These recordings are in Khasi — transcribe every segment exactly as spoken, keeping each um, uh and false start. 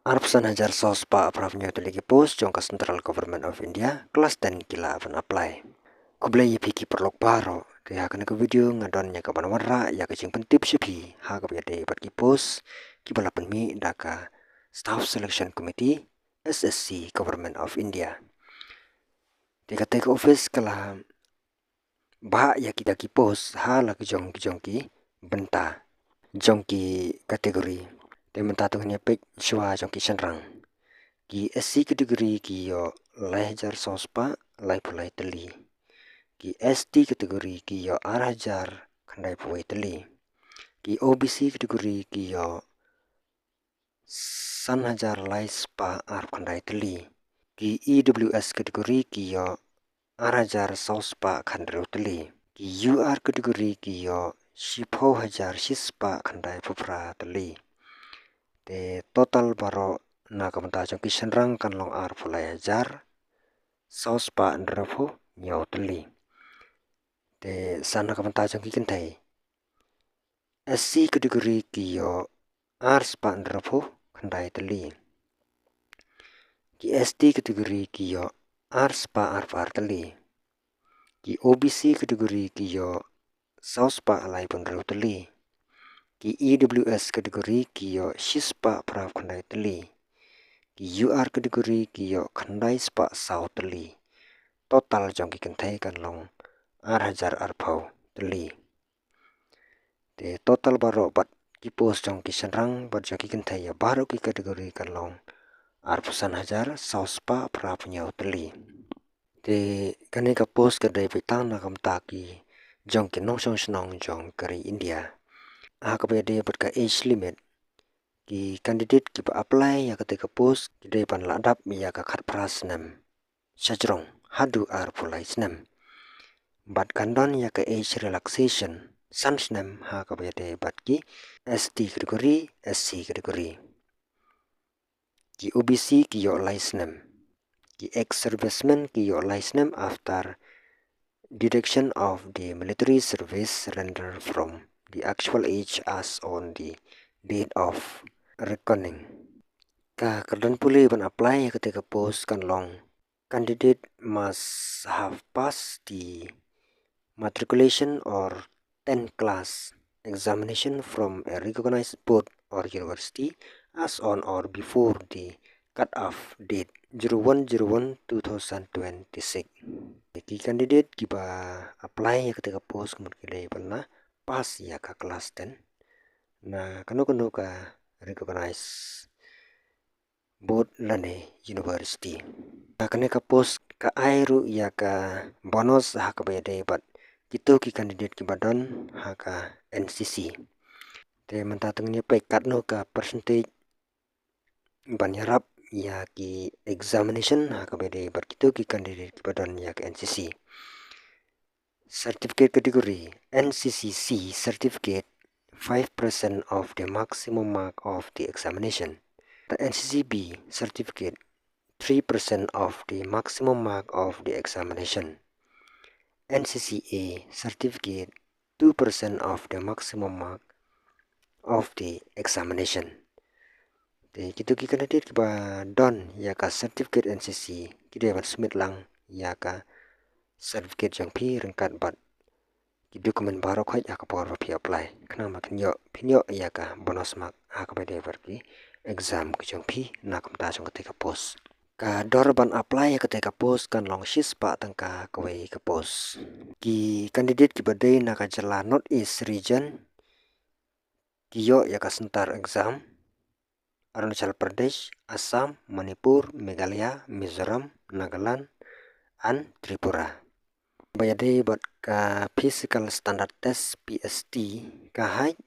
Arphew san hajar saw spah phra phew hynñiew tylli ki post jong ka Central Government of India, class ten ki lah ban apply. Khublei ïa phi ki paralok baroh, te ha kane ka video nga don ïa ka ban wanrah ïa ka jingpyntip sha phi ha kaba ïadei bad ki post kiba la pynmih da ka Staff Selection Committee, S S C, Government of India. Te kata ka office ka la bah ïa kita ki post ha la ki jong ki jong ki bynta jong ki category. Te mynta to ngin ïa peit shuwa jong ki shynrang. Ki S C category ki ïoh lai hajar saw spah laiphew lai tylli. Ki S T category ki ïoh ar hajar khyndai phew wei tylli. Ki O B C category ki ïoh san hajar lai spah arphew khyndai tylli. Ki E W S category ki ïoh ar hajar saw spah khathynriew tylli. Ki U R category ki ïoh shiphew hajar shi spah khyndai phew phra tylli. Te total baroh na ka bynta jong ki shynrang kan long arphew lai hajar saw spah hynriewphew hynñiew tylli. Te sa na ka bynta jong ki kynthei. S C category ki ïoh ar spah hynriewphew khyndai tylli. Ki S T category ki ïoh ar spah arphew ar tylli. Ki O B C category ki ïoh saw spah laiphew hynriew tylli. Ki E W S category ki ïoh shi spah phra phew khyndai tylli. Ki U R category ki ïoh khyndai spah saw tylli. Total jong ki kynthei kan long ar hajar arphew tylli. Te total baroh bad ki post jong ki shynrang bad jong ki kynthei ïa baroh ki category kan long arphew san hajar saw spah phra phew hynñiew tylli. Te kane ka post ka dei beit tang na ka bynta ki jong ki nongshong shnong jong ka ri India. Ha kaba ïadei bad ka age limit, ki candidate kiba apply ïa kata ka post ki dei ban lah dap ïa ka khatphra snem shajrong haduh arphew lai snem. Bad kan don ïa ka age relaxation san snem ha kaba ïadei bad ki S T category, S C category. Ki O B C ki ïoh lai snem. Ki ex-servicemen ki ïoh lai snem after deduction of the military service render from the actual age as on the date of reckoning. Ka kyrdan pule ban apply ïa kata ka post kan long, candidate must have passed the matriculation or ten class examination from a recognized board or university as on or before the cut-off date zero one zero one two thousand twenty-six. Ki candidate kiba apply ïa kata ka post ka mut ki dei ban la pass ïa ka class ten na kano kano ka recognized board lane university. Ka kane ka post ka ai ruh ïa ka bonus ha kaba ïadei bad kito ki candidate kiba don ha ka N C C. Te mynta to ngin ïa peit katno ka percentage ban ïarap ïa ki examination ha kaba ïadei bad kito ki candidate kiba don ïa ka N C C. Certificate category, N C C C certificate, five percent of the maximum mark of the examination. The N C C B certificate, three percent of the maximum mark of the examination. N C C A certificate, two percent of the maximum mark of the examination. Te kito ki candidate kiba don ïa ka certificate N C C ki dei ban submit lang ïa ka certificate jong phi ryngkat bad ki document baroh khoit ha ka por ba phi apply, khnang ba kin ïoh, phin ïoh ïa ka bonus mark ha kaba ïadei bad ki exam ki jong phi na ka bynta jong kata ka post. Ka dor ban apply ïa kata ka post kan long shispah tyngka kawei ka post. Ki candidate kiba dei na ka jylla North East region ki ïoh ïa ka centre exam: Arunachal Pradesh, Assam, Manipur, Meghalaya, Mizoram, Nagaland and Tripura. Ba ïadei bad ka Physical Standard Test, P S T, ka height,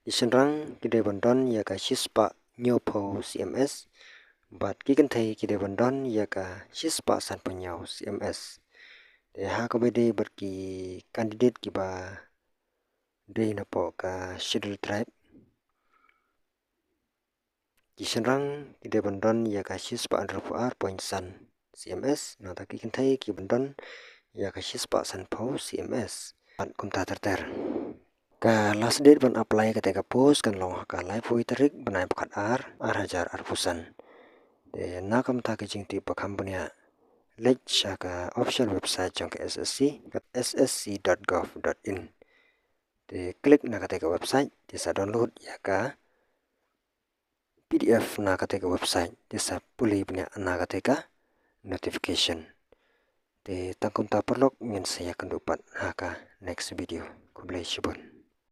ki shynrang ki dei ban don ïa ka shispah hynñiewphew C M S bad ki kynthei ki dei ban don ïa ka shispah sanphew hynñiew C M S. Te ha kaba ïadei bad ki candidate kiba dei napoh ka Scheduled Tribe, ki shynrang ki dei ban don ïa ka shispah hynriewphew ar point san C M S, nangta ki kynthei ki ban don ïa ka shispah sanphew C M S. Bad kumta ter ter. Ka last date ban apply kata ka post kan long ha ka laiphew tarik bnai ba khatar, ar hajar arphew san. Te na ka bynta ka jingtip ba kham bniah, leit sha ka official website jong ka S S C, ka S S C dot gov dot in. Te click na kata ka website, te sa download ïa ka P D F na kata ka website, te sa pule bniah na kata ka notification. Te tang kumta paralok, ngin sa ïakynduh pat ha ka next video. Khublei shibun.